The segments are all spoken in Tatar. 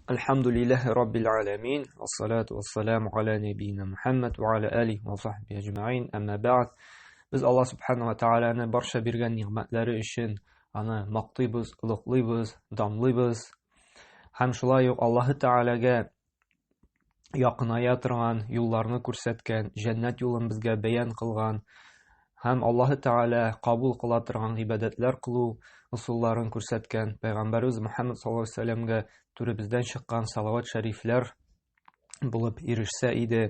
Әлхәмдүлилләһи раббил аламин, вассалату вассаламу аля нәбиина Мухаммад ва аля алихи ва сахбихи әҗмәгыйн, әмма бәгъд. Без Аллаһ субхана ва тааляны барча биргән нигъмәтләре өчен аны мактыйбыз, олуглыйбыз, данлыйбыз. Һәм шулай ук Аллаһы Тәгаләгә якыная торган юлларны күрсәткән, җәннәт юлын безгә бәян кылган һәм Аллаһы Тәгалә кабул кыла торган гыйбадәтләр кылу ысулларын күрсәткән Пәйгамбәребез Мухаммад саллаллаһу алейһи вәсәлләмгә түребездән чыккан салават шәрифләр булып ирешсә иде.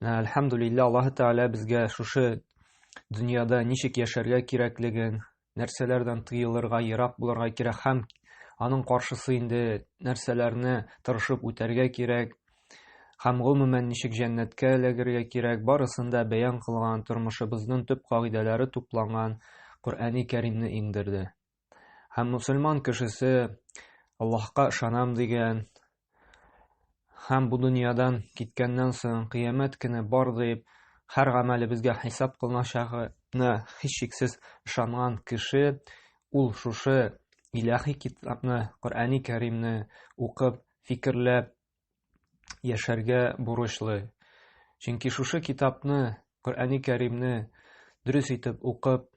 Әлхәмдүлилләһ, Аллаһы Тәгалә безгә шушы дөньяда ничек яшәргә кирәклеген, нәрсәләрдән тыелырга, ерак булырга кирәк һәм аның каршысы инде нәрсәләрне тырышып үтәргә кирәк һәм гомумән ничек җәннәткә эләгергә кирәк, барысын да бәян кылган, тормышыбызның төп кагыйдәләре тупланган Коръәни Кәримне иңдерде. Һәм мусульман кешесе Аллаһка ышанам дигән һәм бу дөньядан киткәннән соң кыямәт көне бар дип, һәр гамәлебезгә хисап кылыначагына һичшиксез ышанган кеше ул шушы илаһи китапны, Коръәни Кәримне укып, фикерләп яшәргә бурычлы. Чөнки шушы китапны, Коръәни Кәримне дөрес итеп укып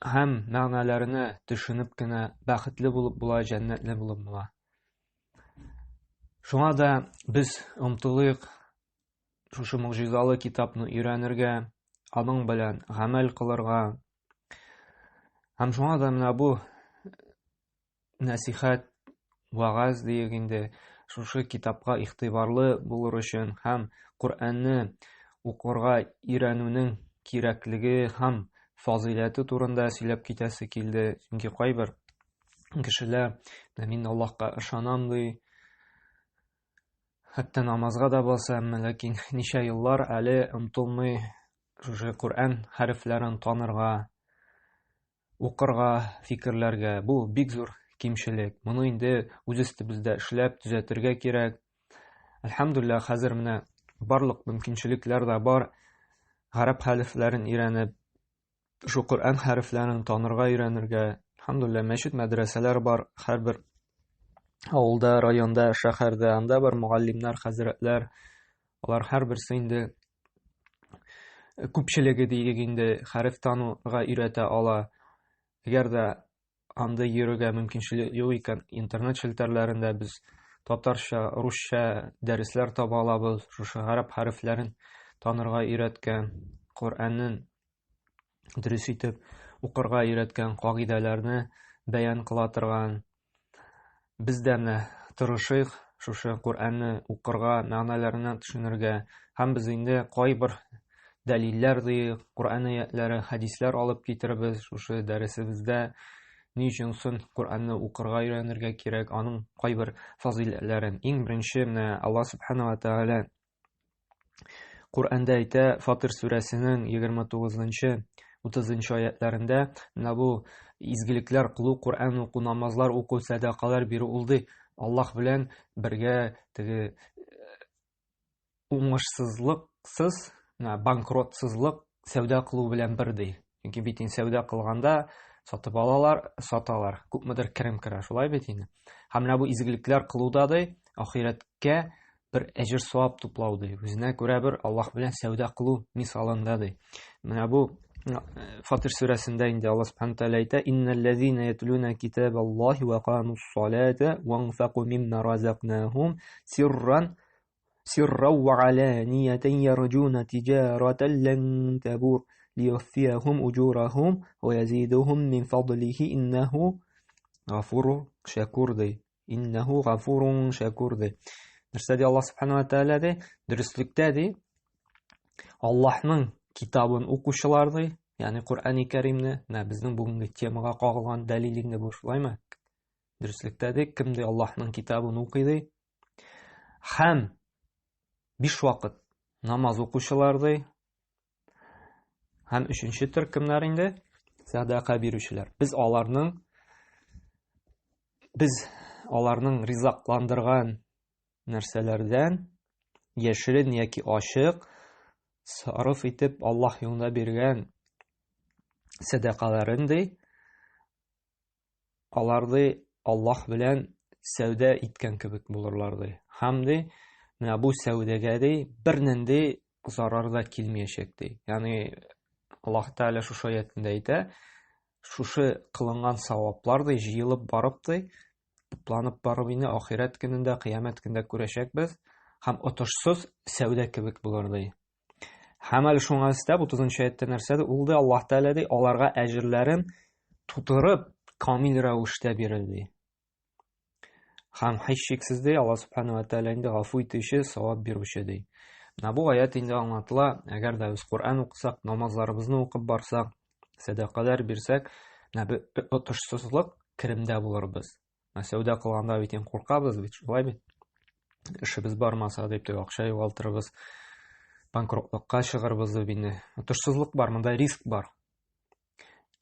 һәм мәгънәләренә төшенеп кенә бәхетле булып була, җәннәтле булып була. Шуңа да без омтылыйк шушы могҗизалы китапны өйрәнергә, аның белән гамәл кылырга. Һәм шуңа да менә бу нәсихәт, вәгазь диек инде, шушы китапка игътибарлы булыр өчен һәм Коръәнне укырга өйрәнүнең кирәклеге һәм фазыйләте турында сөйләп китәсе килде. Чөнки кайбер кешеләр, мин Аллаһка ышанам ди, хәтта намазга да баса, әмма ләкин ничә еллар әле омтылмый шушы Коръән хәрефләрен танырга, укырга, фикерләргә. Бу бик зур кимчелек. Моны инде үз өстебездә эшләп төзәтергә кирәк. Әлхәмдулилла, хәзер менә барлык мөмкинчелекләр дә бар. Гарәп хәрефләрен өйрәнеп, шу Коръән хәрефләрен танырга өйрәнергә. Әлхәмдулилла, мәчет, мәдрәсәләр бар һәрбер авылда, районда, шәһәрдә. Анда бар мөгаллимнәр, хәзрәтләр. Алар һәрберсе инде күпчелеге диек инде хәреф тануга өйрәтә ала. Әгәр дә андый йөрергә мөмкинчелек юк икән, интернет челтәрләрендә без татарча, русча дәресләр таба алабыз. Шушы гарәп хәрефләрен танырга өйрәткән, Коръәннең дөрес итеп укырга өйрәткән кагыйдәләрне бәян кыла торган. Без дә менә тырышыйк шушы Коръәнне укырга, мәгънәләренә төшенергә һәм без инде кайбер дәлилләр диек, Коръән аятләре, хәдисләр алып китербез шушы дәресебездә. Ни өчен соң Коръәнне укырга өйрәнергә кирәк, аның кайбер фазыйләтләрен. Иң беренче менә Аллаһ субхана ва тааля Коръәндә әйтә, Фатир сүрәсенең 29-нчы, 30-нчы аятларында, менә бу изгелекләр кылу, Коръән уку, намазлар уку, сәдакалар бирү ул ди, Аллаһ белән бергә теге уңышсызлыксыз, менә банкротсызлык сәүдә кылу белән бер ди. Чөнки бит инде сәүдә кылганда сатып алалар, саталар, күпмедер керем керә, шулай бит инде. Һәм менә бу изгелекләр кылуда ди, ахирәткә бер әҗер савап туплау ди. Үзенә күрә бер Аллаһ белән сәүдә кылу мисалында ди. Менә бу Фатир сүрәсендә инде Аллаһ субхану тәгалә әйтә: "Иннәлләзина ятлуна китабаллаһи ва акамус салата ва анфаку мимма разакнахум сирран сирра ва аланиятан ярҗуна тиҗаратан лан табур лиюффиахум уҗурахум ва язидухум мин фадлихи иннаху гафуру шакур" ди. Иннәһу гафурун шәкур ди. Нәрсә ди Аллаһ субхана ва тааля ди? Дөреслектә ди, Аллаһның китабын укучылар ди, ягъни Коръәни Кәримне, менә безнең бүгенге темага кагылган дәлил инде бу, шулаймы? Дөреслектә ди, кем ди Аллаһның китабын укый ди? Һәм биш вакыт намаз укучылар ди. Һәм өченче төркемнәр инде сәдака бирүчеләр. Без аларның без аларның ризакландырган нәрсәләрдән яшерен яки ачык сарыф итеп Аллаһ юлында биргән сәдакаларын ди, алар ди Аллаһ белән сәүдә иткән кебек булырлар ди. Һәм ди, менә бу сәүдәгә ди бернинди зарар да килмәячәк ди. Ягъни Аллаһ Тәгалә шушы аятендә әйтә, шушы кылынган саваплар ди җыелып барып ди, тупланып барып инде ахирәт көнендә, кыямәт көнендә күрәчәкбез һәм отышсыз сәүдә кебек булыр ди. Һәм әле шуңа өстәп 30 аятта нәрсә ди? Ул ди Аллаһ Тәгалә ди аларга әҗерләрен тутырып камил рәвештә бирер ди. Һәм һичшиксез ди Аллаһ Субхану ва Тәгалә инде гафу итүче, савап бирүче ди. Менә бу аят инде аңлатыла, әгәр дә без Коръән укысак, намазларыбызны укып барсак, сәдакалар бирсәк, менә бу отышсызлык керемдә булырбыз. Менә сәүдә кылганда бит инде куркабыз бит, шулай бит? Эшебез бармаса дип тә акча югалтырбыз, банкротлыкка чыгарбыз дип инде. Отышсызлык бар, монда риск бар.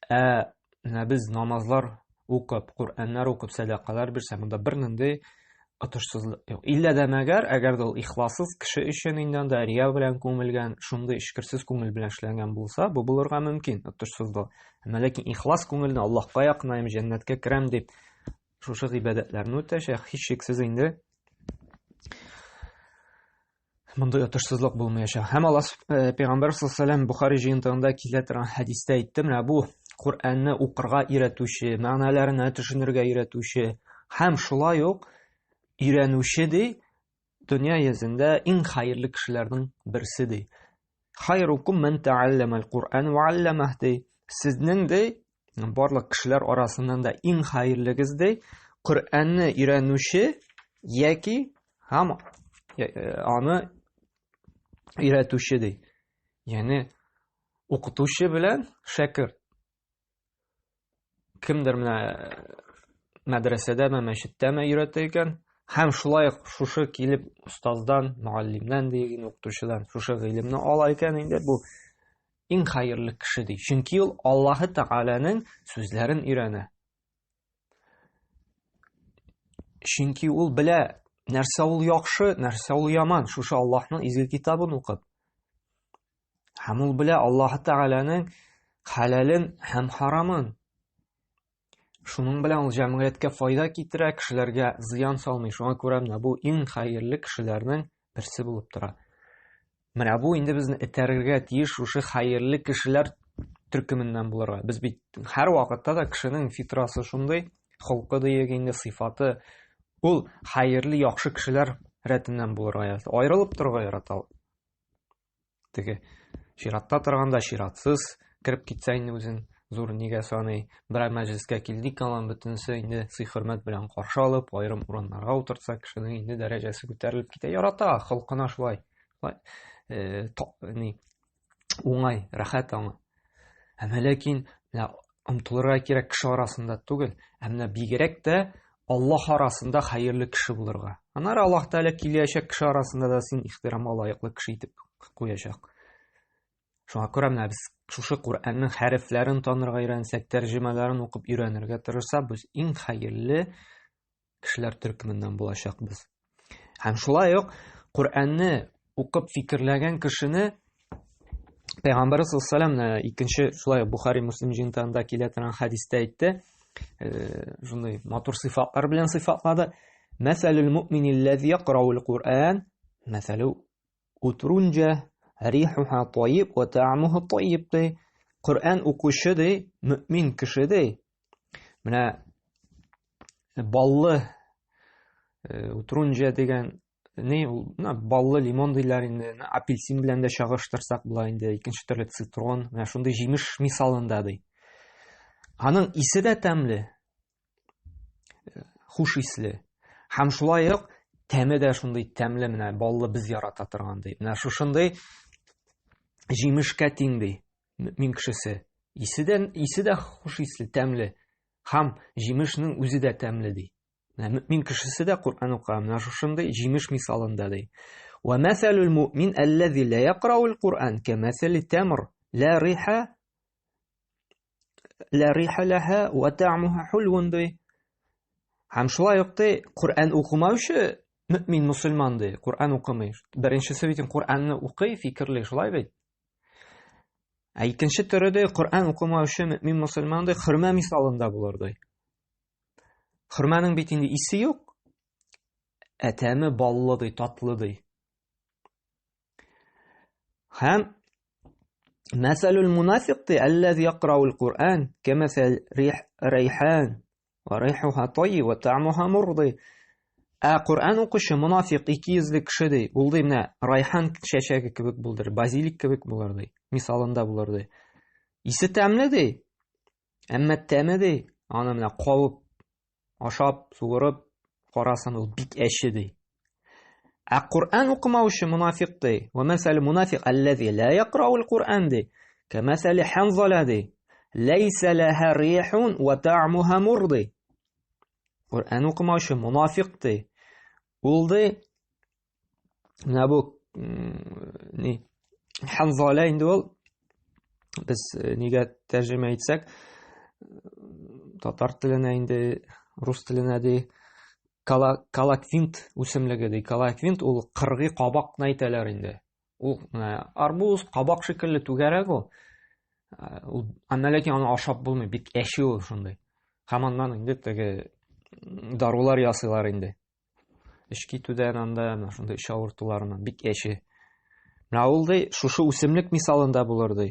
Ә менә без намазлар укып, Коръәннәр укып, сәдакалар бирсә, монда бернинди отышсызлык юк. Иллә дә мәгәр, әгәр дә ул ихлассыз кеше өчен инде анда рия белән күмелгән, шундый эчкерсез күңел белән эшләнгән булса, бу булырга мөмкин, отышсызлык. Әмма ләкин ихлас күңелне Аллаһка якынаем, җәннәткә керәм дип шушы гыйбадәтләрне үтәчәк, һичшиксез инде мондый отышсызлык булмаячак. Һәм Аллаһ э, пәйгамбәр саллаллаху алейһи Бухари җыентыгында килә торган хәдистә әйтте, менә бу Коръәнне укырга өйрәтүче, мәгънәләренә төшенергә өйрәтүче һәм шулай ук өйрәнүче ди, дөнья йөзендә иң хәерле кешеләрнең берсе ди. Хайрукум ман таалламал Куръан ва алламах ди. Сезнең ди барлык кешеләр арасыннан да иң хәерлегез ди, Коръәнне өйрәнүче яки һәм э, аны өйрәтүче ди. Ягъни укытучы белән шәкерт. Кемдер менә мәдрәсәдәме, мәчеттәме өйрәтә икән, һәм шулай ук шушы килеп остаздан, мөгаллимнән диген, укытучыдан шушы гыйлемне ала икән инде бу иң хәерле кеше ди. Чөнки ул Аллаһы Тәгаләнең сүзләрен өйрәнә. Чөнки ул белә, нәрсә ул яхшы, нәрсә ул яман, шушы Аллаһның изге китабын укып. Һәм ул белә Аллаһы Тәгаләнең хәләлен һәм харамын. Шуның белән ул җәмгыятькә файда китерә, кешеләргә зыян салмый. Шуңа күрә менә бу иң хәерле кешеләрнең берсе булып тора. Менә бу инде безне этәрергә тиеш шушы хәерле кешеләр төркеменнән булырга. Без бит һәр вакытта да кешенең фитрасы шундый, холкы диек инде, сыйфаты. Ул хәерле, яхшы кешеләр рәтеннән булырга ярата. Аерылып торырга ярата. Теге чиратта торганда чиратсыз кереп китсә инде үзен зур нигә саный. Берәр мәҗлескә килдек, алан бөтенесе инде сый-хөрмәт белән каршы алып, аерым урыннарга утыртса, кешенең инде дәрәҗәсе күтәрелеп китә. Ярата, холкына шулай. Шулай, э, ни, уңай, рәхәт аңа. Әмма ләкин менә омтылырга кирәк кеше арасында түгел, ә менә бигрәк тә Аллаһ арасында хәерле кеше булырга. Аннары Аллаһ Тәгалә киләчәк кеше арасында да син ихтирамга лаеклы кеше итеп куячак. Шуңа күрә менә без шушы Коръәннең хәрефләрен танырга өйрәнсәк, тәрҗемәләрен укып өйрәнергә тырышсак, без иң хәерле кешеләр төркеменнән булачакбыз. Һәм шулай ук Коръәнне укып фикерләгән кешене Пәйгамбәр саллаллаху алейһи икенче шулай ук Бухари Муслим җыентыгында килә торган хәдистә әйтте, э, шундый матур сыйфатлар белән сыйфатлады. Мәсәлүл муъминилләзи якраул Куръан, мәсәлү утрунҗа рихуха тайиб ва та'муху тайиб ди. Коръән укучы ди, мөмин кеше ди. Менә баллы э, утрунҗа дигән ни ул менә баллы лимон диләр инде апельсин белән дә чагыштырсак була инде икенче төрле цитрон менә шундый җимеш мисалында ди аның исе дә тәмле хуш исле һәм шулай ук тәме дә шундый тәмле менә баллы без ярата торган ди менә шушындый җимешкә тиң ди мөмин кешесе исе дә исе дә хуш исле тәмле һәм җимешнең үзе дә тәмле ди Менә мөмин кешесе дә Коръән укыга, менә шушындый җимеш мисалында ди. Ва мәсәлүл муъмин аллази ла якраул Куръан кәмәсәли тамр ла риха ла риха лаха ва та'муха хулвун ди. Һәм шулай ук ди, Коръән укымаучы мөмин мусульман ди, Коръән укымый. Беренчесе бит Коръәнне укый, фикерли, шулай бит? Ә икенче төре ди, Коръән укымаучы мөмин мусульман ди, хөрмә мисалында булыр ди. Хөрмәнең бит инде исе юк. Ә тәме баллы ди, татлы ди. Һәм мәсәлүл мунафиқ ди, әлләзи якраул Куръан, кәмәсәл рих рәйхан, ва рихуха таййиб ва та'муха мур ди. Ә Коръән укучы монафиқ ике йөзле кеше ди. Ул ди менә райхан чәчәге кебек булдыр, базилик кебек булыр ди. Мисалында булыр ди. Исе тәмле ди. Әмма тәме ди, аны менә кабып ашап, суырып карасаң, ул бик әче ди. Ә Коръән укымаучы мунафиқ ди. Ва мәсәле мунафиқ аллази ла якраул Коръән ди. Кәмәсәле ханзала ди. Ләйсә лаһа рихун ва та'муха мур ди. Коръән укымаучы мунафиқ ди. Ул ди менә бу ни ханзала инде ул без э, нигә тәрҗемә итсәк татар теленә инде рус теленә ди калаквинт үсемлеге ди калаквинт ул кыргый кабакны әйтәләр инде ул менә арбуз кабак шикелле түгәрәк ул э, ул әмма ләкин аны ашап булмый бик әче ул шундый һәм аннан инде теге дарулар ясыйлар инде Эч китүдән анда менә шундый эч авыртуларыннан бик әче. Менә ул ди, шушы үсемлек мисалында булыр ди.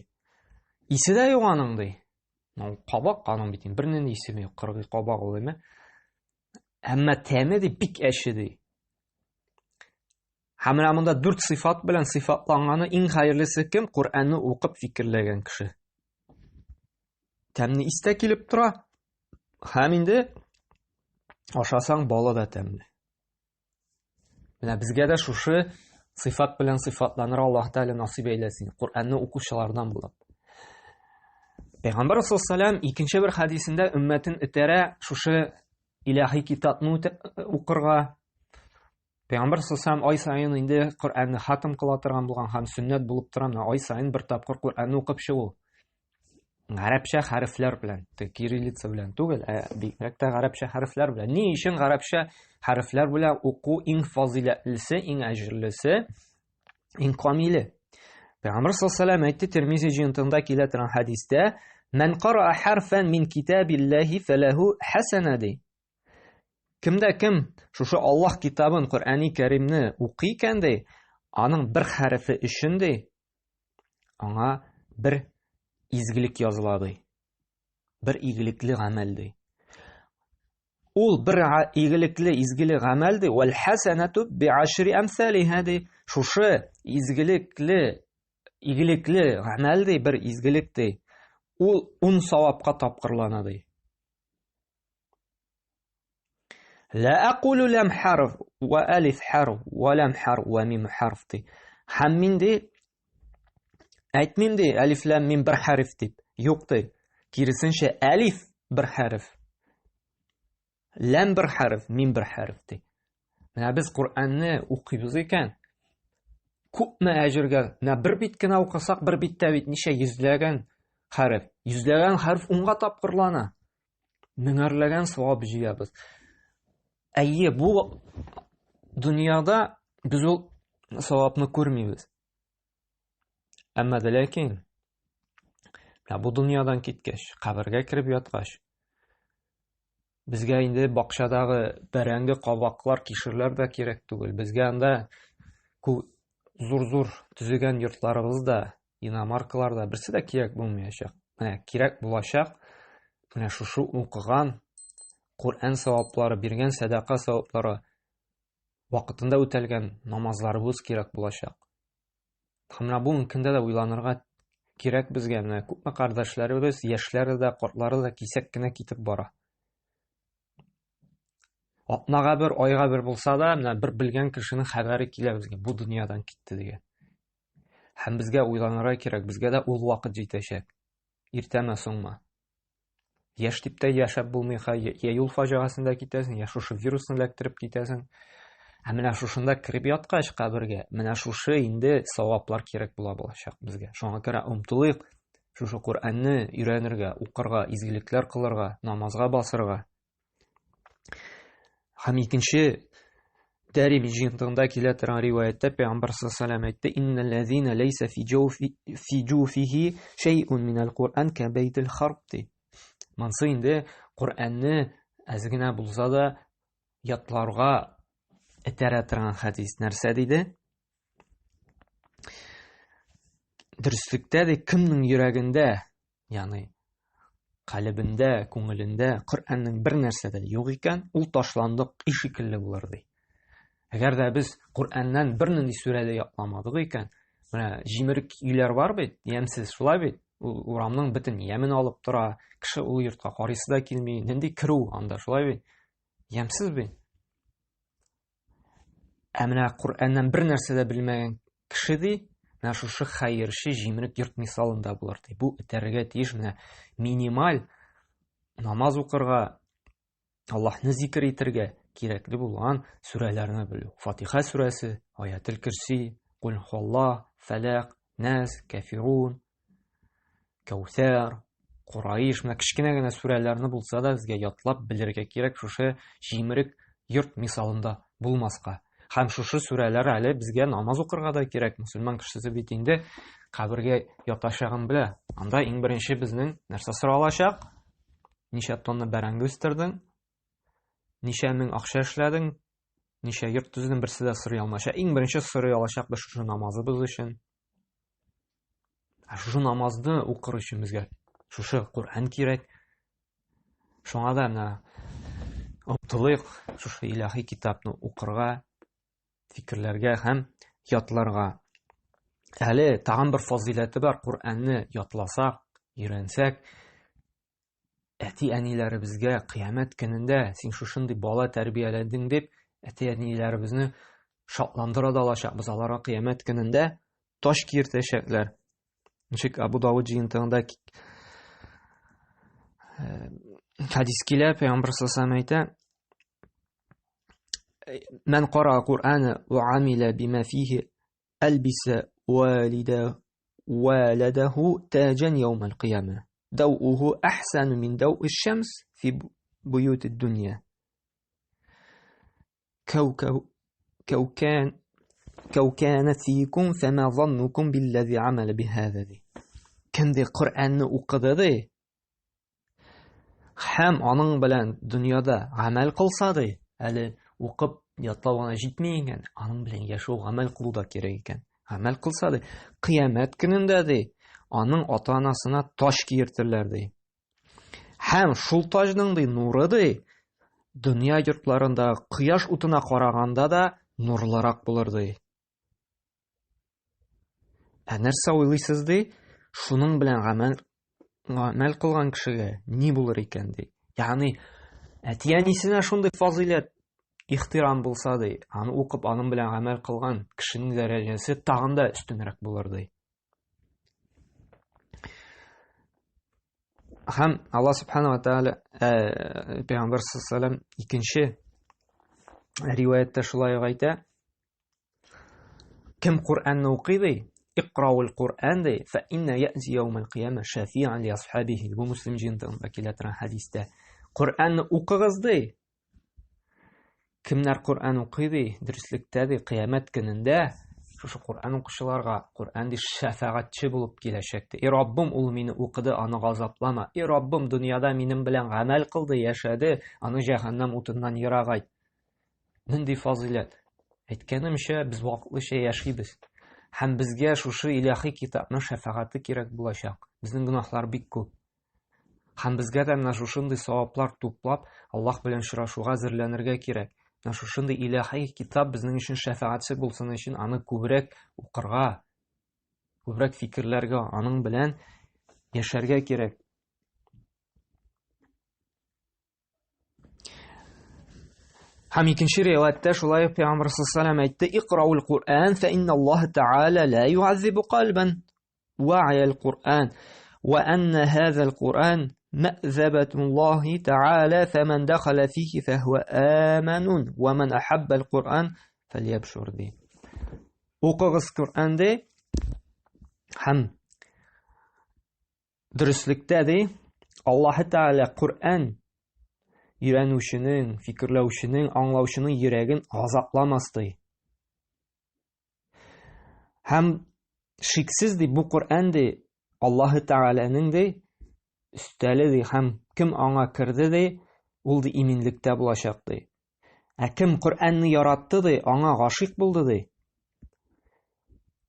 Исе дә юк аның ди. Ул кабак аның бит инде бернинди исе юк, кыргый кабак ул әмма. Әмма тәме ди бик әче ди. Һәм менә монда дүрт сыйфат белән сыйфатланганы иң хәерлесе кем? Коръәнне укып фикерләгән кеше. Тәмне истә килеп тора. Һәм инде ашасаң балы да тәмле. Менә безгә дә шушы сыйфат белән сыйфатланыр Аллаһ Тәгалә насыйп әйләсен. Коръәнне укучылардан булып. Пәйгамбәр саллаллаху икенче бер хәдисендә өммәтен этәрә шушы илаһи китапны укырга. Пәйгамбәр саллаллаху ай саен инде Коръәнне хатм кыла торган булган һәм сөннәт булып тора, менә ай саен бер тапкыр Коръәнне укып чыгу. Гарәпчә хәрефләр белән, кириллица белән түгел, ә бигрәк тә гарәпчә хәрефләр белән. Ни өчен гарәпчә хәрефләр белән уку иң фазыйләтлесе, иң әҗерлесе, иң камиле? Пәйгамбәр саллаллаху алейһи әйтте, Тирмизи җыентыгында килә торган хәдистә, "Мән караа харфан мин китабиллаһи фалаху хасана" ди. Кемдә кем шушы Аллаһ китабын, Коръәни Кәримне укый икән ди, аның бер хәрефе өчен ди, аңа бер изгелек языла ди. Бер игелекле гамәл ди. Ул бер игелекле изгеле гамәл ди, вәл хасанату би ашри амсалиха ди. Шушы изгелекле игелекле гамәл ди, бер изгелек ди. Ул 10 савапка тапкырлана ди. Ла акулу лам харф ва алиф харф ва лам харф ва мим харф ди. Һәм мин ди әйтмим ди алиф лам мим бер хәреф дип. Юк ди. Киресенчә алиф бер хәреф. Лам бер хәреф, мим бер хәреф ди. Менә без Коръәнне укыйбыз икән, күпме әҗергә, менә бер бит кенә укысак, бер биттә бит ничә йөзләгән хәреф. Йөзләгән хәреф унга тапкырлана. Меңәрләгән савап җыябыз. Әйе, бу дөньяда без ул савапны күрмибез. Әмма дә ләкин менә бу дөньядан киткәч, кабергә кереп яткач, безгә инде бакчадагы бәрәңге, кабаклар, кишерләр дә кирәк түгел. Безгә анда зур-зур төзегән йортларыбыз да, иномаркалар да берсе дә кирәк булмаячак. Менә кирәк булачак менә шушы укыган Коръән саваплары, биргән сәдака саваплары, вакытында үтәлгән намазларыбыз кирәк булачак. Һәм менә бүгенге көндә дә уйланырга кирәк безгә. Менә күпме кардәшләребез, яшьләре дә, картлары да кисәк кенә китеп бара. Атнага бер, айга бер булса да, менә бер белгән кешенең хәбәре килә безгә, бу дөньядан китте дигән. Һәм безгә уйланырга кирәк, безгә дә ул вакыт җитәчәк. Иртәме, соңмы? Яшь дип тә яшәп булмый, я юл фаҗигасендә китәсең, я шушы вирусны эләктереп китәсең. Ә менә шушында кереп яткач кабергә, менә шушы инде саваплар кирәк була булачак безгә. Шуңа күрә омтылыйк шушы Коръәнне өйрәнергә, укырга, изгелекләр кылырга, намазга басырга. Һәм икенче Дәрими җыентыгында килә торган риваятьтә Пәйгамбәр саллаллаху алейһи әйтте: "Иннәлләзина ләйсә фи җауфи фи җуфихи шәйъун минәл Куръан кәбәйтел харб" ди. Монсы инде Коръәнне әз генә булса да ятларга этәрә торган хәдис нәрсә диде? Дөреслектә ди, кемнең йөрәгендә, ягъни калебендә, күңелендә Коръәннең бер нәрсә дә юк икән, ул ташландык өй шикелле булыр ди. Әгәр дә без Коръәннән бернинди сүрә дә ятламадык икән, менә җимерек өйләр бар бит, ямьсез, шулай бит? Ул урамның бөтен ямен алып тора, кеше ул йортка карыйсы да килми, нинди керү анда, шулай бит? Ямьсез бит. Ә менә Коръәннән бер нәрсә дә белмәгән кеше ди, менә шушы хәерче җимерек йорт мисалында булыр ди. Бу этәрергә тиеш менә минималь намаз укырга, Аллаһны зикр итергә кирәкле булган сүрәләрне белү. Фатиха сүрәсе, Аятел Кирси, Кул Хуаллаһ, Фәләк, Нәс, Кәфирун, Кәүсәр, Кураиш, менә кечкенә генә сүрәләрне булса да безгә ятлап белергә кирәк, шушы җимерек йорт мисалында булмаска. Һәм шушы сүрәләр әле безгә намаз укырга да кирәк. Мусульман кешесе бит инде кабергә ятачагын белә. Анда иң беренче безнең нәрсә соралачак? Ничә тонна бәрәңге үстердең? Ничә мең акча эшләдең? Ничә йорт төзедең? Берсе дә сорый алмаячак. Иң беренче сорый алачак без шушы намазыбыз өчен. Ә шушы намазны укыр өчен безгә шушы Коръән кирәк. Шуңа да менә омтылыйк шушы илаһи китапны укырга, фикерләргә һәм ятларга. Әле тагын бер фазыйләте бар, Коръәнне ятласак, өйрәнсәк, әти-әниләребезгә кыямәт көнендә син шушындый бала тәрбияләдең дип, әти-әниләребезне шатландыра да алачакбыз. Аларга кыямәт көнендә таш киертәчәкләр. Ничек Абу Давыд җыентыгында хәдис килә, Пәйгамбер саллаллаху әйтә, Мән кара Кур'ана ва амила бима фихи ألبس والده والده تاجا يوم القيامة ضوءه أحسن من ضوء الشمس في بيوت الدنيا كوكب كوكان كوكان فيكم فما ظنكم بالذي عمل بهذا دي كان دي قرآن укыды Һәм аның белән дөньяда гамәл кылса ди, әле укып ятлау гына җитми икән, аның белән яшәү, гамәл кылу да кирәк икән. Гамәл кылса ди, кыямәт көнендә ди, аның ата-анасына таҗ киертерләр ди. Һәм шул таҗның ди нуры ди, дөнья йортларында кояш утына караганда да нурлырак булыр ди. Ә нәрсә уйлыйсыз ди? Шуның белән гамәл гамәл кылган кешегә ни булыр икән ди? Ягъни әти-әнисенә шундый фазыйләт, ихтирам булса ди, аны укып, аның белән гамәл кылган кешенең дәрәҗәсе тагын да өстенрәк булыр ди. Һәм Алла субхана ва тааля э, пәйгамбәр саллаллаху икенче риваятьтә шулай ук әйтә. Кем Коръәнне укый ди, Икраул Коръән ди, фа инна яти яумал кыяма шафиан ли асхабихи. Бу Муслим җыентыгында килә торган хәдистә. Коръәнне укыгыз ди. Кемнәр Коръән укый ди, дөреслектә ди, кыямәт көнендә шушы Коръән укучыларга Коръән ди шәфәгатьче булып киләчәк ди. И Раббым, ул мине укыды, аны газаплама. И Раббым, дөньяда минем белән гамәл кылды, яшәде, аны җәһәннәм утыннан ерагайт. Нинди фазыйләт! Әйткәнемчә, без вакытлыча яшибез. Һәм безгә шушы илаһи китапның шәфәгате кирәк булачак. Безнең гөнаһлар бик күп. Һәм безгә дә менә шушындый саваплар туплап, Аллаһ белән очрашуга әзерләнергә кирәк. Менә шушындый илаһи китап безнең өчен шәфәгатьче булсын өчен аны күбрәк укырга, күбрәк фикерләргә, аның белән яшәргә кирәк. Һәм икенче риваятьтә шулай ук Пәйгамбер саллаллаху әйтте: "Икраул Куръан фа инна Аллаһ Тааля ла юазибу кальбан ва'я ал-Куръан ва анна хаза ал-Куръан مأذبة الله تعالى فمن دخل فيه فهو آمن ومن أحب القرآن فليبشر به Укыгыз Коръәнде һәм Дөреслектә ди, Аллаһы Тәгалә Коръән өйрәнүченең, фикерләүченең, аңлаучының йөрәген газапламас ди. Һәм шиксез ди, бу Коръән ди, Аллаһы Тәгаләнең ди, өстәле ди, һәм кем аңа керде ди, ул ди иминлектә булачак ди. Ә кем Коръәнне яратты ди, аңа гашыйк булды ди.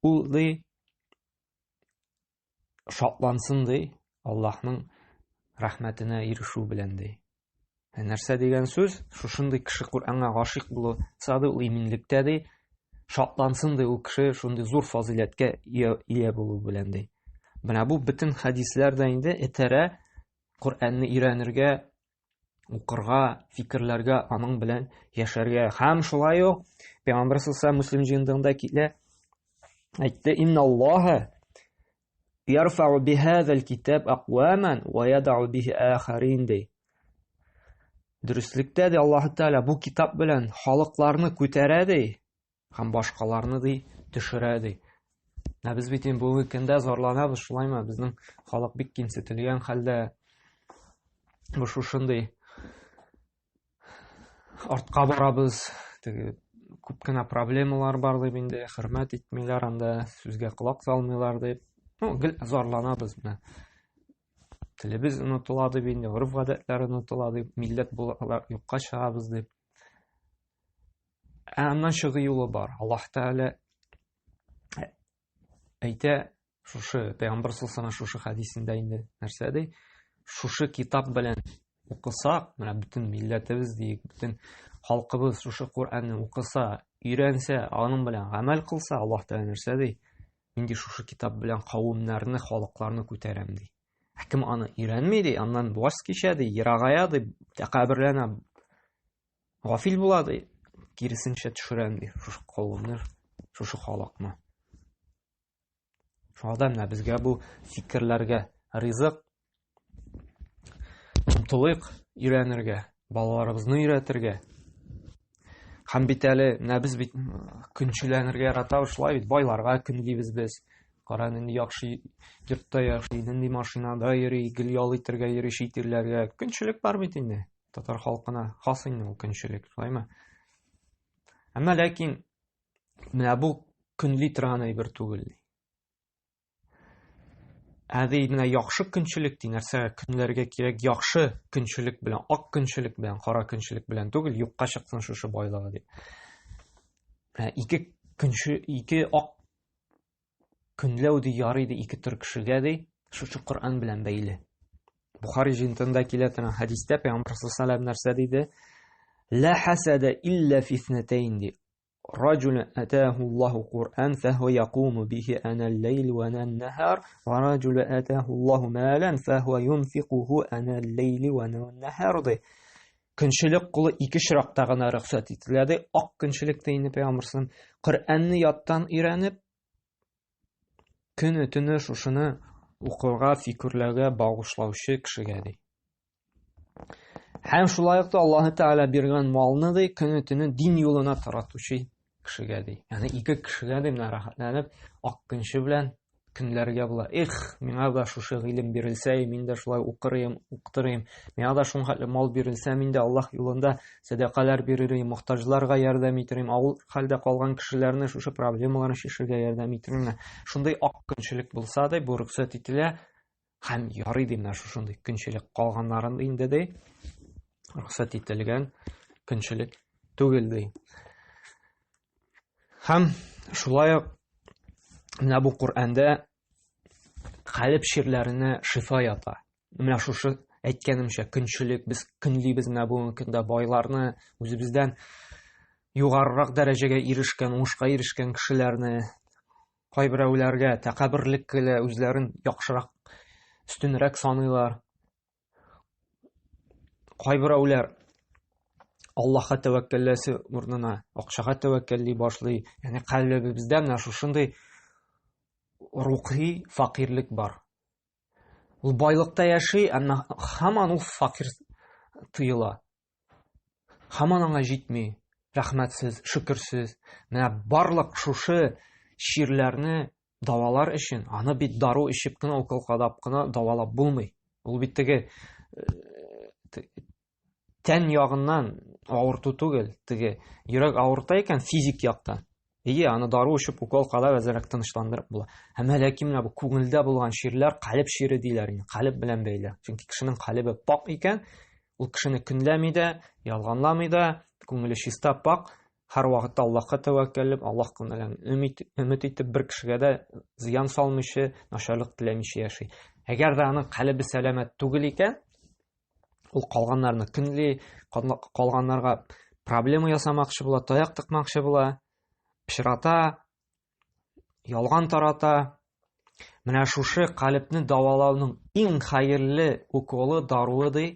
Ул ди шатлансын ди, Аллаһның рәхмәтенә ирешү белән ди. Ә нәрсә дигән сүз? Шушындый кеше Коръәнгә гашыйк булса ди, ул иминлектә ди, шатлансын ди ул кеше шундый зур фазыйләткә ия, ия булу белән ди. Менә бу бөтен хәдисләр дә инде этәрә Коръәнне өйрәнергә, укырга, фикерләргә, аның белән яшәргә. Һәм шулай ук Пәйгамбәр саллаллаһу Муслим җыентыгында килә, әйтте: "Инналлаһа ярфa'у бихазал китаб акваман ва яд'у бихи ахарин" ди. Дөреслектә ди Аллаһ Тәгалә бу китап белән халыкларны күтәрә ди, һәм башкаларны ди төшерә ди. Ә без бит инде бүгенге көндә зарланабыз, шулаймы? Безнең халык бик кимсетелгән хәлдә. Бу шушындый артка барабыз, теге күп кенә проблемалар бар дип инде хөрмәт итмиләр анда, сүзгә колак салмыйлар дип. Ну, гел зарланабыз менә. Телебез онытыла дип инде, гореф-гадәтләр онытыла дип, милләт буларак юкка чыгабыз дип. Ә аннан чыгу юлы бар. Аллаһ Тәгалә әйтә, шушы пәйгамбәр саллаллаху шушы хәдисендә инде нәрсә ди? Шушы китап белән укысак, менә бөтен милләтебез диек, бөтен халкыбыз шушы Коръәнне укыса, өйрәнсә, аның белән гамәл кылса, Аллаһ Тәгалә нәрсә ди? Мин ди шушы китап белән кавемнәрне, халыкларны күтәрәм ди. Ә кем аны өйрәнми ди, аннан ваз кичә ди, ерагая ди, тәкәбберләнә, Гафил була ди, киресенчә төшерәм ди, шушы кавымны, шушы халыкны. Шуңа да менә безгә бу фикерләргә ризык омтылыйк өйрәнергә, балаларыбызны өйрәтергә. Һәм бит әле менә без бит көнчеләнергә яратабыз, шулай бит, байларга көнлибез без. Кара, нинди яхшы йортта яши, нинди машинада йөри, гел ял итәргә йөри чит илләргә. Көнчелек бар бит инде. Татар халкына хас инде ул көнчелек, шулаймы? Әмма ләкин менә бу көнли торган әйбер түгел. Ә ди менә яхшы көнчелек ди нәрсәгә көнләргә кирәк? Яхшы көнчелек белән, ак көнчелек белән, кара көнчелек белән түгел, юкка чыксын шушы байлыгы дип. Менә ике көнче, ике ак Көнләү ди ярый ди ике төр кешегә ди, шушы Коръән белән бәйле. Бухари җыентында килә торган хәдистә Пәйгамбәр саллаллаху нәрсә диде? Ла хасада илля фи иснатайн ди. Раджул атаху Аллаху Куръан фахуа якуму бихи ана лейл ва ана нахар ва раджул атаху Аллаху малан фахуа юнфикуху ана лейл ва ана нахар ди. Көнчелек кулы ике очракта гына рөхсәт ителә ди. Ак көнчелек ди инде Пәйгамбәр саллаллаху Коръәнне яттан өйрәнеп, көне төне шушыны укырга, фикерләргә багышлаучы кешегә ди. Һәм шулай ук та Аллаһы Тәгалә биргән малны ди, көне төне дин юлына таратучы кешегә ди. Ягъни ике кешегә ди менә рәхәтләнеп ак көнче белән көнләргә була. Эх, миңа да шушы гыйлем бирелсә, мин дә шулай укыр идем, укытыр идем. Миңа да шуның хәтле мал бирелсә, мин дә Аллаһ юлында сәдакалар бирер идем, мохтаҗларга ярдәм итер идем, авыл хәлдә калган кешеләрне шушы проблемаларын чишергә ярдәм итер идем. Шундый ак көнчелек булса да, бу рөхсәт ителә һәм ярый ди менә шушындый көнчелек калганнарын инде ди рөхсәт ителгән көнчелек түгел ди. Һәм шулай ук менә бу Коръәндә калеб чирләренә шифа ята. Менә шушы әйткәнемчә көнчелек, без көнлибез менә бүгенге көндә байларны, үзебездән югарырак дәрәҗәгә ирешкән, уңышка ирешкән кешеләрне, кайберәүләргә тәкәбберлек килә, үзләрен яхшырак, өстенрәк саныйлар. Кайберәүләр Аллаһка тәвәккәлләсе урынына акчага тәвәккәлли башлый. Ягъни калебебездә менә шушындый рухи факирлек бар. Ул байлыкта яши, әмма һаман ул факир тоела. Һаман аңа җитми, рәхмәтсез, шөкерсез. Менә барлык шушы чирләрне дәвалар өчен, аны бит дару эчеп кенә, укол кадап кына дәвалап булмый. Ул бит теге э, тән ягыннан авырту түгел, теге йөрәк авырта икән физик яктан. Әйе, аны дару эчеп, укол кадап әзрәк тынычландырып була. Әмма ләкин менә бу күңелдә булган чирләр калеб чире диләр инде, калеб белән бәйле. Чөнки кешенең калебе пак икән, ул кешене көнләми дә, ялганламый да, Күңеле чиста, пак, һәр вакытта Аллаһка тәвәккәлләп, Аллаһ белән өмет, өмет итеп, бер кешегә дә зыян салмыйча, начарлык теләмичә яши. Әгәр дә аның калебе сәламәт түгел икән, ул калганнарны көнли, калганнарга проблема ясамакчы була, таяк тыкмакчы була, пычрата, ялган тарата. Менә шушы калебне дәвалауның иң хәерле уколы, даруы ди,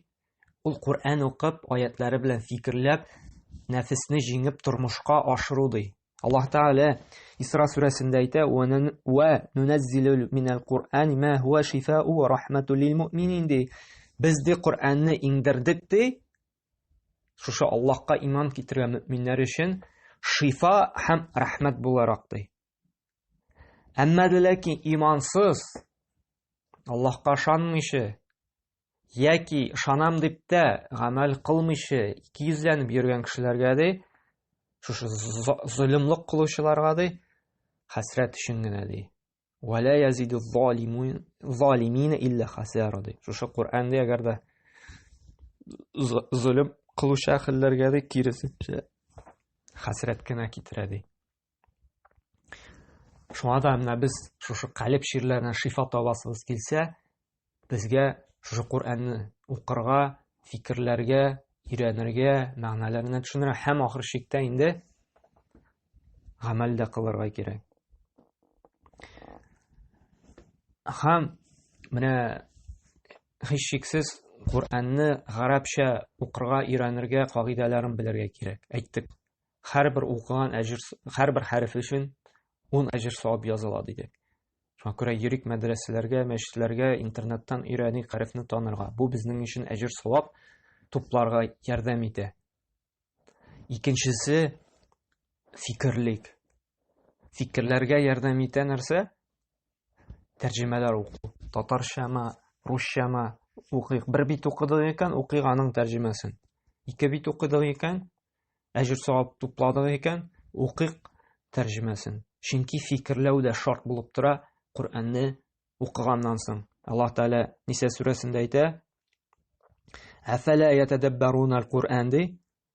ул Коръән укып, аятлары белән фикерләп, нәфесне җиңеп тормышка ашыру ди. Аллаһ Тәгалә Исра сүрәсендә әйтә: "Ва нуназзилу минәл Куръани ма хуа шифау ва рахматул лил муъминин" ди. Без ди Коръәнне иңдердек ди, шушы Аллаһка иман китергән мөэминнәр өчен шифа һәм рәхмәт буларак ди. Әмма дә ләкин имансыз, Аллаһка ышанмыйча яки ышанам дип тә гамәл кылмыйча икейөзләнеп йөргән кешеләргә ди, шушы золымлык кылучыларга ди, хәсрәт өчен генә ди. Вәлә язиду залимина илля хасара ди. Шушы Коръәндә әгәр дә золым кылучы әһелләргә ди, киресенчә хәсрәт кенә китерә ди. Шуңа да менә без шушы калеб чирләренә шифа табасыбыз килсә, безгә шушы Коръәнне укырга, фикерләргә, өйрәнергә, мәгънәләренә төшенергә һәм ахыр чиктә инде гамәл дә кылырга кирәк. Һәм менә һичшиксез Коръәнне гарәпчә укырга өйрәнергә, кагыйдәләрен белергә кирәк. Әйттек, һәрбер укыган әҗер, һәрбер хәреф өчен 10 әҗер савап языла дидек. Шуңа күрә йөрик мәдрәсәләргә, мәчетләргә, интернеттан өйрәник хәрефне танырга. Бу безнең өчен әҗер савап тупларга ярдәм итә. Икенчесе фикерлик. Фикерләргә ярдәм итә нәрсә? Тәрҗемәләр уку. Татарчамы, русчамы укыйк. Бер бит укыдык икән, укыйк аның тәрҗемәсен. Ике бит укыдык икән, әҗер савап тупладык икән, укыйк тәрҗемәсен. Чөнки фикерләү дә шарт булып тора Коръәнне укыганнан соң. Аллаһ Тәгалә Ниса сүрәсендә әйтә: "Әфәлә ятәдәббәрунал Коръән" ди.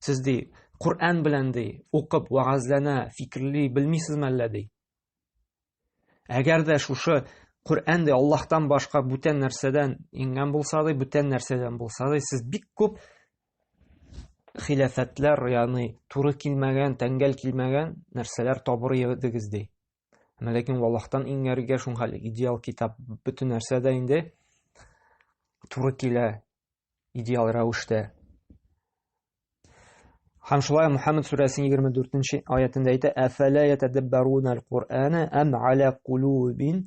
Сез ди, Коръән белән ди, укып, вәгазьләнә, фикерли белмисезме әллә ди. Әгәр дә шушы Коръән ди Аллаһтан башка бүтән нәрсәдән иңгән булса ди, бүтән нәрсәдән булса ди, сез бик күп хилафәтләр, ягъни туры килмәгән, тәңгәл килмәгән нәрсәләр табыр идегез ди. Әмма ләкин Аллаһтан иңгәргә шуңа идеал китап бөтен нәрсә дә инде туры килә идеал рәвештә. Һәм шулай Мухаммад сүрәсенең 24 аятында әйтә: "Әфәлә ятадаббаруна аль-Кур'ана ам аля кулубин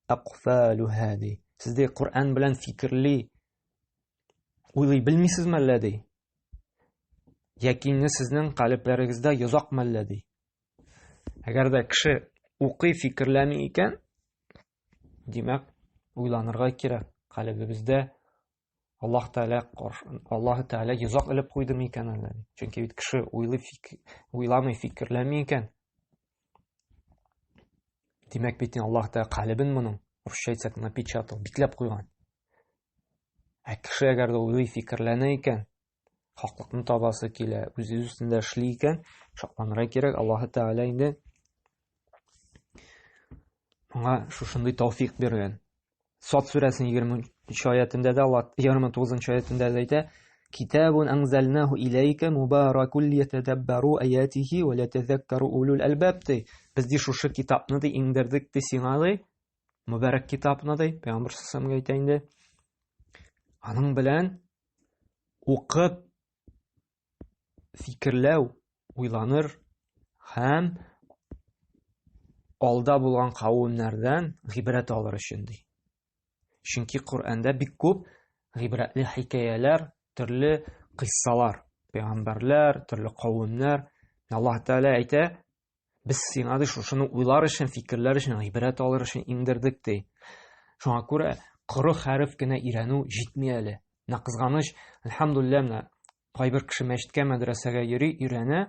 акфалуха" ди. Сез ди Коръән белән фикерли, уйлый белмисезме әллә ди? Яки инде сезнең калебләрегездә йозак мәллә ди. Әгәр дә кеше укый, фикерләми икән, димәк, уйланырга кирәк. Калебебездә Аллаһ Тәгалә Аллаһ Тәгалә йозак элеп куйды микән әллә? Чөнки бит кеше уйлый, фик, уйламый, фикерләми икән. Димәк бит Аллаһ Тәгалә калебен моның, русча әйтсәк, напечатал, бикләп куйган. Ә кеше әгәр дә уйлый, фикерләнә икән, хаклыкны табасы килә, үзе өстендә эшли икән, шатланырга кирәк. Аллаһ Тәгалә инде моңа шушындый тәүфик биргән. Сат сүрәсенең 23 аятендә дә Аллаһ 29 аятендә дә әйтә: "Китабун анзалнаху иләйкә мубаракун лиятадаббару аятихи ва лиятазаккару улул албаб" ди. Без ди шушы китапны ди иңдердек ди сиңа ди. Мөбарәк китапны ди. Пәйгамбәр саллаллаху әйтә инде. Аның белән укып фикерләү, уйланыр һәм алда булган кавемнәрдән гыйбрәт алыр өчен ди. Чөнки Коръәндә бик күп гыйбрәтле хикәяләр, төрле кыйссалар, пәйгамбәрләр, төрле кавемнәр. Аллаһ Тәгалә әйтә, без сиңа ди шушыны уйлар өчен, фикерләр өчен, гыйбрәт алыр өчен иңдердек ди. Шуңа күрә коры хәреф кенә өйрәнү җитми әле. Менә кызганыч, әлхәмдулилләһ, менә кайбер кеше мәчеткә, мәдрәсәгә йөри, өйрәнә.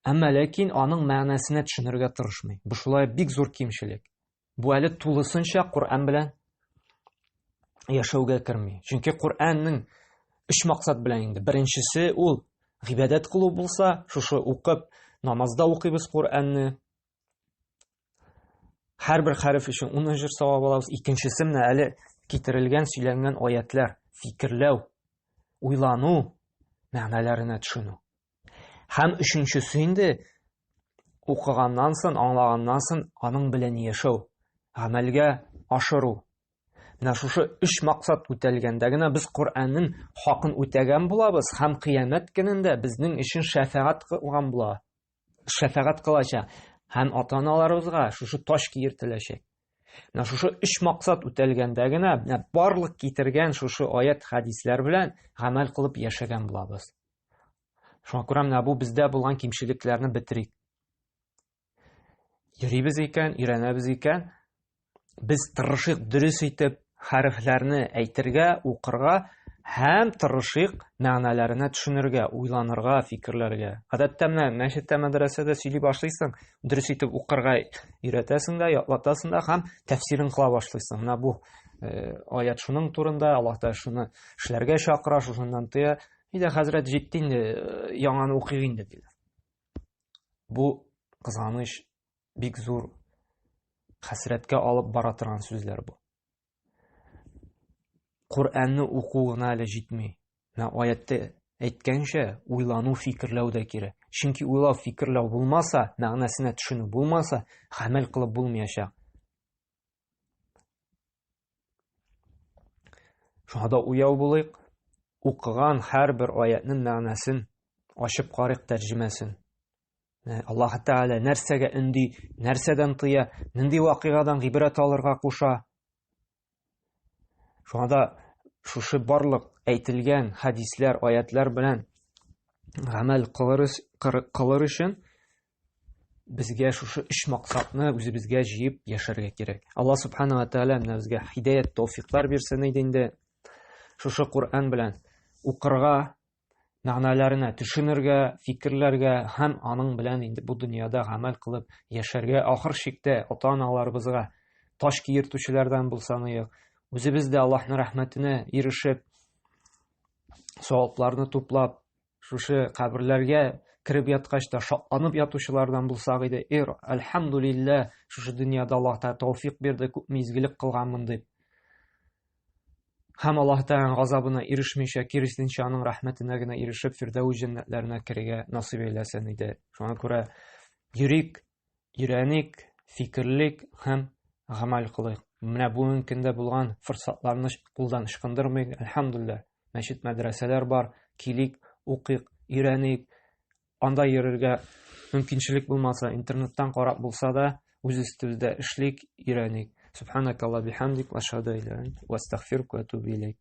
Әмма ләкин аның мәгънәсенә төшенергә тырышмый. Бу шулай бик зур кимчелек. Бу әле тулысынча Коръән белән яшәүгә керми. Чөнки Коръәннең өч максат белән инде. Беренчесе ул Гыйбадәт кылу булса, шушы укып, намазда укыйбыз Коръәнне. Һәрбер хәреф өчен 10 әҗер савап алабыз. Икенчесе менә әле китерелгән, сөйләнгән аятлар, фикерләү, уйлану, мәгънәләренә төшенү. Һәм өченчесе инде укыганнан соң, аңлаганнан соң аның белән яшәү, гамәлгә ашыру. Менә шушы өч максат үтәлгәндә генә без Коръәннең хакын үтәгән булабыз һәм кыямәт көнендә безнең өчен шәфәгать кылган була. Шәфәгать кылачак һәм ата-аналарыбызга шушы таш киертеләчәк. Менә шушы өч максат үтәлгәндә генә менә барлык китергән шушы аят хәдисләр белән гамәл кылып яшәгән булабыз. Шуңа күрә менә бу бездә булган кимчелекләрне бетерик. Йөрибез икән, өйрәнәбез икән, без тырышыйк дөрес итеп хәрефләрне әйтергә, укырга һәм тырышыйк мәгънәләренә төшенергә, уйланырга, фикерләргә. Гадәттә менә мәчеттә, мәдрәсәдә сөйли башлыйсың, дөрес итеп укырга өйрәтәсең дә, ятлатасың да һәм тәфсирен кыла башлыйсың. Менә бу э, аят шуның турында, Аллаһ Тәгалә шуны эшләргә чакыра, шушыннан тыя. Әйдә, хәзрәт, җитте инде, э, яңаны укыйк инде, диләр. Бу кызганыч, бик зур хәсрәткә алып бара торган сүзләр бу. Коръәнне уку гына әле җитми. Менә аятта әйткәнчә, уйлану, фикерләү дә кирәк. Чөнки уйлау, фикерләү булмаса, мәгънәсенә төшенү булмаса, гамәл кылып булмаячак. Шуңа да уяу булыйк, укыган һәрбер аятның мәгънәсен ачып карыйк тәрҗемәсен. Аллаһ Тәгалә нәрсәгә өнди, нәрсәдән тыя, нинди вакыйгадан гыйбрәт алырга куша. Шуңа да шушы барлык әйтелгән хәдисләр, аятлар белән гамәл кылыр өчен безгә шушы өч максатны үзебезгә җыеп яшәргә кирәк. Алла субхана ва тааля менә безгә һидаят, тәүфиклар бирсен иде инде. Шушы Коръән белән укырга, мәгънәләренә төшенергә, фикерләргә һәм аның белән инде бу дөньяда гамәл кылып яшәргә, ахыр чиктә ата-аналарыбызга таш киертүчеләрдән булсаныек, үзебез дә Аллаһның рәхмәтенә ирешеп, савапларны туплап, шушы каберләргә кереп яткач та шатланып ятучылардан булсак иде. Эр, әлхәмдулиллә, шушы дөньяда Аллаһ Тәгалә тәүфик бирде, күпме изгелек кылганмын дип. Һәм Аллаһ Тәгаләнең газабына ирешмичә, киресенчә аның рәхмәтенә генә ирешеп, Фирдәүс җәннәтләренә керергә насыйп әйләсен иде. Шуңа күрә йөрик, өйрәник, фикерлик һәм гамәл кылыйк. Менә бүгенге көндә булган форсатларны кулдан ычкындырмыйк. Әлхәмдулилла, мәчет, мәдрәсәләр бар, килик, укыйк, өйрәник. Анда йөрергә мөмкинчелек булмаса, интернеттан карап булса да, үз өстебездә эшлик, өйрәник. Субханакалла бихамдик, ва ашһаду ан ла иляха илля ант, ва астагфирука ва атубу илейк.